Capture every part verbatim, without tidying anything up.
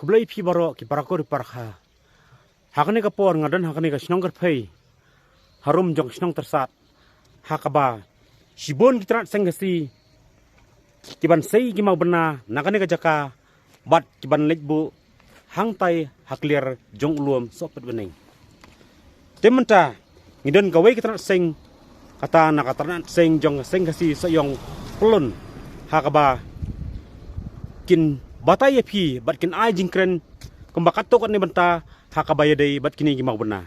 Blei phi baroh ki para kur para kha. Ha kane ka por nga don ha kane ka shnong Kyrphei, harum jong shnong Tyrsad, ha kaba shibun ki tnat seng Khasi ki ban sei ki mawbynna na kane ka jaka bad ki ban leit buh hangtai ha kliar jong u lum Sohpetbneng. Te mynta ngi don kawei ka tnat seng, kata na ka tnat seng jong ka seng Khasi Sohiong Pyllun, ha kaba kin batai ïa phi bad kin ai jingkren kumba katto katne bynta ha kaba ïadei bad kine ki mawbynna.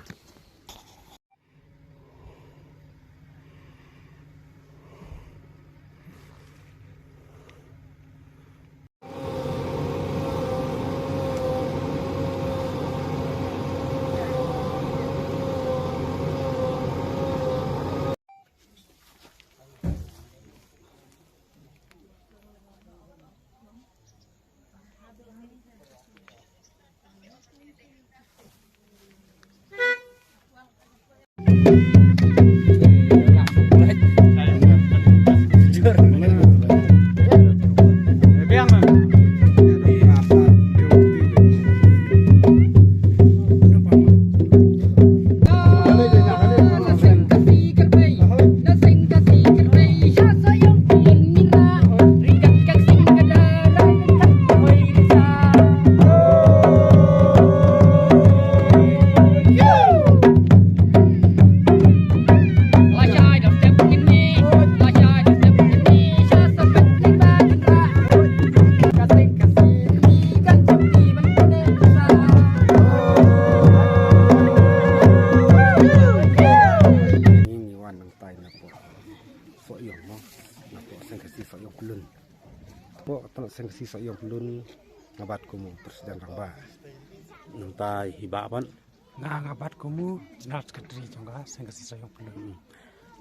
Ngi wan nangtai na pdeng Sohiong mo, na pdeng seng Khasi Sohiong Pyllun. Pdeng tnat seng Khasi Sohiong Pyllun, nga bat kum u president rangbah. Nangtai hi ba ban. Nga, nga bat kum u general secretary jong ka seng Khasi Sohiong Pyllun.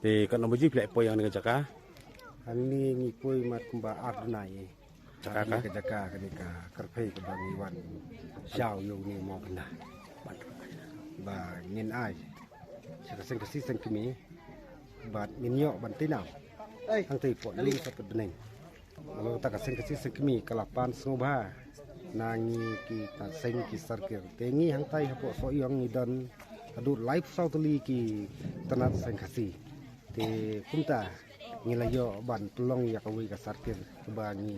Te katno baje phi la poi ïa kane ka jaka? Hangne ngi poi mat kumba ar bnai. Jaka ka? Kane ka jaka, kane ka Kyrphei kaba ngi wan shaw ïa une u mawbynna. Ba ngin ai sha ka seng Khasi seng kmie bad ngin ïoh ban tynnaw hangtei pdeng lum Sohpetbneng. Namar kata ka seng Khasi seng kmie ka la pan sngewbha na ngi ki tnat seng ki circle. Te ngi hangtai hapoh Sohiong ngi don haduh laiphew saw tylli ki tnat seng Khasi. Te kumta ngi la ïoh ban pynlong ïa kawei ka circle kaba ngi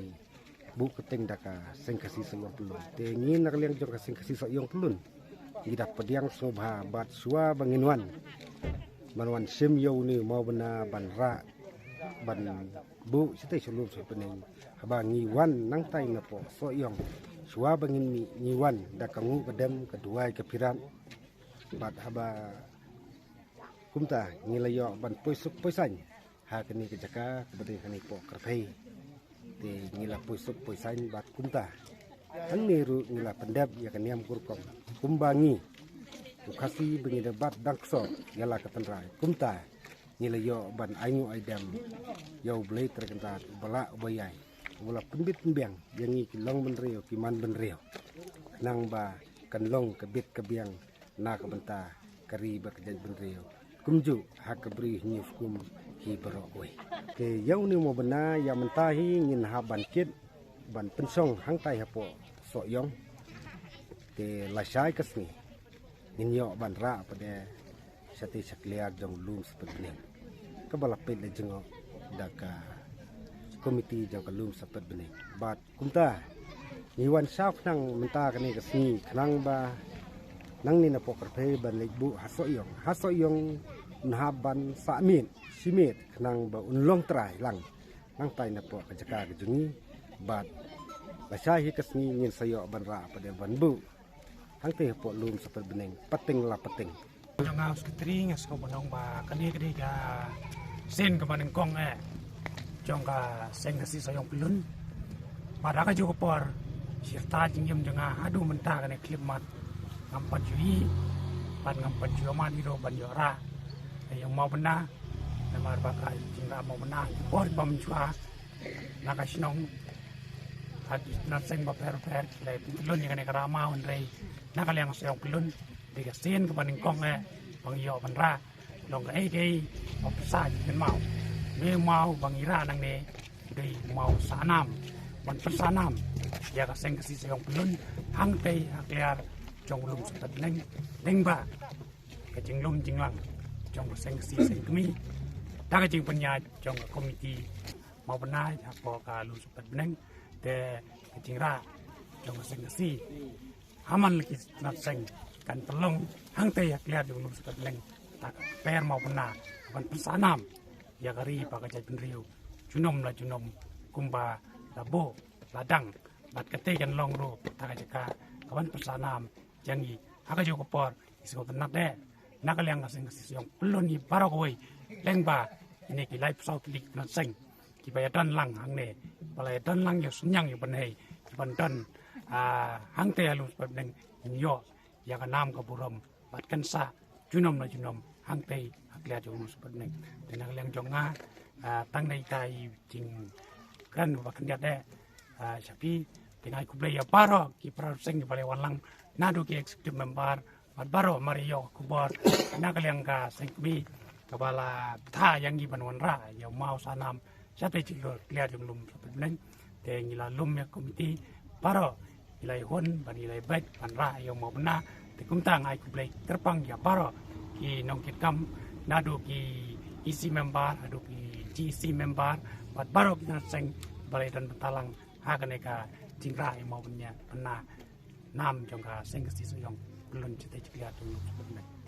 buh kyrteng da ka seng Khasi Sohiong Pyllun. Te ngi na ka liang jong ka seng Khasi Sohiong Pyllun ngi da pdiang sngewbha bad shuwa ba ngin wan ban wan shim ïa une u mawbynna ban rah ban buh shatei sha lum Sohpetbneng. Haba ngi wan nangtai na pdeng Sohiong, shuwa ba ngin mih ngi wan da ka nguh ka dem, ka duwai ka phirat. Bad haba kumta ngi la ïoh ban poi suk poi saiñ ha kane ka jaka kaba dei hangne pdeng Kyrphei. Te ngi la poi suk poi saiñ bad kumta hangne ruh ngi la pyndep ïa ka niam ka rukom kumba ngi u Khasi ba ngi da bat dang ksoh ïa la ka tynrai. Kumta ngi la ïoh ban ainguh aidem ïa U Blei Trai Kynrad uba lah uba ïai, uba la pynbit pynbiang ïa ngi ki long bynriew ki man bynriew. Khnang ba kan long ka bit ka biang na ka bynta ka ri bad ka jaitbynriew, kumjuh ha ka bri hynñiewphew kum hi baroh kawei. Te ïa une u mawbynna ïa mynta hi ngin hap ban kit ban pynshong hangtai hapoh Sohiong. Te lashai ka sngi ngin ïoh ban rah pat de shatei sha kliar jong lum Sohpetbneng kaba la peit la jngoh da ka komiti jong ka lum Sohpetbneng. Bad kumta ngi wan shaw khnang mynta kane ka sngi khnang ba nangne na pdeng Kyrphei ban leit buh ha Sohiong. Ha Sohiong un hap ban sah miet shi miet khnang ba un long trai lang nangtai na pdeng ka jaka ka jong ngi. Bad lashai hi ka sngi ngin sa ïoh ban rah pat de ban buh hangtei hapoh lum Sohpetbneng, pateng la pateng. Nga u sekretari, nga sngew ban ong ba kane ka dei ka sien kaba nyngkong eh jong ka seng Khasi Sohiong Pyllun. Bad ha kajuh ka por, shirta jingim jong nga haduh mynta kane khyllipmat ngam pat ju ïohi bad ngam pat ju ïohmad hi ruh ban ïoh rah ïa u mawbynna. Namar ba ka jingrah mawbynna ki por ba mynshuwa na ka shnong, ha ki tnat seng bapher bapher ki la pynkyllon ïa kane ka rah maw, hynrei na ka liang Sohiong Pyllun dei ka sien kaba nyngkong eh ba ngi ïoh ban rah. Long kaei kaei ba pisa jingkynmaw. Une u maw ba ngi rah nangne dei u maw Sahnam. Pynsanam ïa ka Seng Khasi Seng Pyllun hangtei ha kliar jong u Lum Sutpet Bneng, lyngba ka jinglum jinglang jong ka Seng Khasi Seng Kmie, da ka jingpynïaid jong ka komiti mawbynna hapoh ka Lum Sutpet Bneng, te ka jingrah jong ka Seng Khasi ha man la ki tnat seng kan pynlong hangtei ha kliar jong u Lum Sutpet Bneng, da ka per mawbynna ban pynsanam ïa ka ri bad ka jaitbynriew junom la junom, kumba la buh la dang, bad katei kan long ruh kata ka jaka kaban pynsanam jong ngi ha kajuh ka por. Ngi sngewtynnat de na ka liang ka Seng Khasi Seng Pyllun hi baroh kawei, lyngba kine ki laiphew saw tylli ki tnat seng kiba ïadon lang hangne, ba la ïadon lang ïa u synñiang ïa u bnai, kiban don, ah, hangtei ha Lum Sutpet Bneng, ngin ïoh ïa ka nam ka burom bad kan sah junom la junom hangtei ha kliar jong u Lum Sutpet Bneng. Te na ka liang jong nga, ah, tang dei ita i jingkren ba khyndiat de, ah, sha phi. Te nga ai khublei ïa baroh ki para seng kiba la wan lang, naduh ki executive member bad baroh mar ïoh ka khubor na ka liang ka Seng Kmie kaba la bthah ïa ngi ban wanrah ïa u maw sanam shatei jingkhlur kliar jong u Lum Sutpet Bneng. Te ngi la lum ïa ka komiti baroh, ngi la ïa hun bad ngi la ïa beit ban rah ïa u mawbynna. Te kumta nga ai khublei kyrpang ïa baroh ki nongkitkam, naduh ki E C member haduh ki G E C member bad baroh ki tnat seng ba la ïa don bynta lang ha kane ka jingrah ïa u mawbynna, bynna nam jong ka Seng Khasi Seng Pyllun shatei jingkliar jong u Lum Sutpet Bneng.